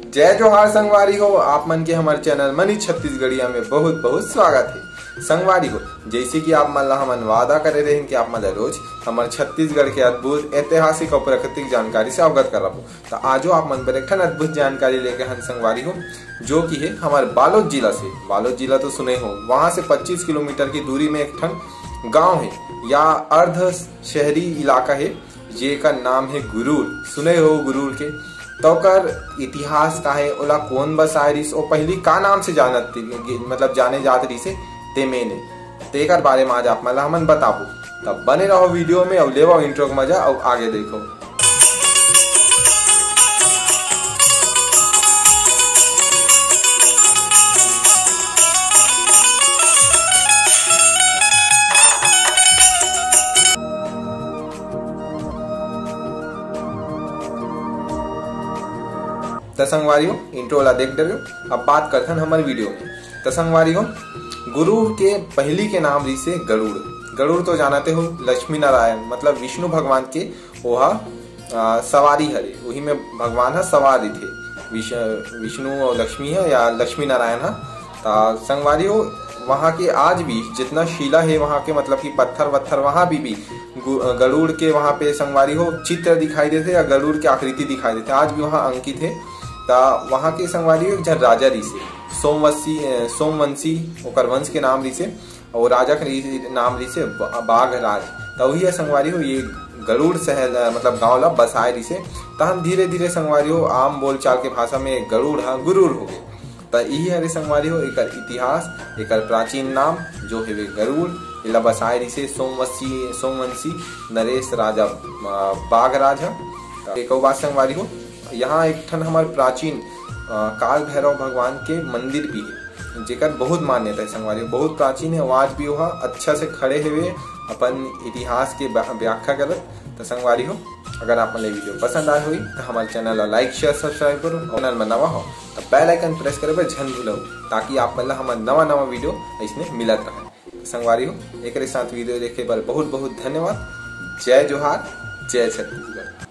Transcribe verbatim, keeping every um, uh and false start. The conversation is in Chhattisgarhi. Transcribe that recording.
जय जोहार संगवारी हो, आप मन के हमर चैनल मनी छत्तीसगढ़िया में बहुत बहुत स्वागत है। संगवारी हो, जैसे कि आप मन ला हमन वादा करे रहेन कि आप मन ला रोज हमर छत्तीसगढ़ के अद्भुत ऐतिहासिक और प्राकृतिक जानकारी से अवगत कराबो, तो आजो आप मन बर एक ठन अद्भुत जानकारी लेके हन संगवारी हो, जो कि है हमर बालोद जिला से। बालोद जिला तो सुने हो, वहां से पच्चीस किलोमीटर की दूरी में एक ठन गांव है या अर्ध शहरी इलाका है, जेकर नाम है गुरूर। सुने हो गुरूर के? तो ओकर इतिहास का है, ओला कौन बसाए रिस, ओ पहली का नाम से जानत, मतलब जाने जात रिस हे, ते में ने। तेकर बारे में आज आप मन ला हमन बताबो। तब बने रहो वीडियो में और लेवो इंट्रो के मजा और आगे देखो। त संगवारी हो, इंट्रो ला देख डरे हो। अब बात करथन हमर वीडियो में। त संगवारी हो, गुरूर के पहली के नाम रिसे गरुड़। गरुड़ तो जानते हो, लक्ष्मी नारायण मतलब विष्णु भगवान के ओहा, आ, सवारी हरे, उही में भगवान ह सवार रिथे। विष-, विष्णु और लक्ष्मी ह या लक्ष्मी नारायण ह। त संगवारी हो, वहाँ के आज भी जितना शिला है वहाँ के, मतलब कि पत्थर वत्थर, वहाँ भी, भी गु-, गरुड़ के वहाँ पे संगवारी हो चित्र दिखाई देथे या गरुड़ के आकृति दिखाई देथे, आज भी वहाँ अंकित है। त वहाँ के संगवारी हो एक झन राजा रिसे, सोमवंशी, अ, सोमवंशी ओकर वंश के नाम रिसे, और राजा के रि-, नाम रिसे ब-, बाघराज। त वही है संगवारी हो ये गरुड़ शहर, अ, मतलब गांव ला बसाए रिसे। तहन धीरे धीरे संगवारी हो आम बोलचाल के भाषा में गरुड़ ह गुरूर हो गए। त इही हरे संगवारी हो एकर इतिहास, एकर प्राचीन नाम जो हेवे गरुड़, एला बसाए रिसे सोमवंशी, सोमवंशी नरेश राजा, अ, बाघराज ह। त एक अउ बात संगवारी हो, यहाँ एक ठन हमर प्राचीन, अ, काल भैरव भगवान के मंदिर भी है, जेकर बहुत मान्यता है संगवारी हो, बहुत प्राचीन है, वो आज भी वहाँ अच्छा से खड़े हुए अपन इतिहास के बा-, व्याख्या करत। त संगवारी हो, अगर आप मन ला वीडियो पसंद आए होही त हमारे चैनल ला लाइक, शेयर, सब्सक्राइब करो। चैनल में नवा हो त बेल आइकन प्रेस करे बर झन भूलो, ताकि आप मन ला हमर नवा नवा वीडियो ऐसने मिलत रहे। संगवारी हो, एकरे साथ वीडियो देखे बर बहुत बहुत धन्यवाद। जय जोहार, जय छत्तीसगढ़।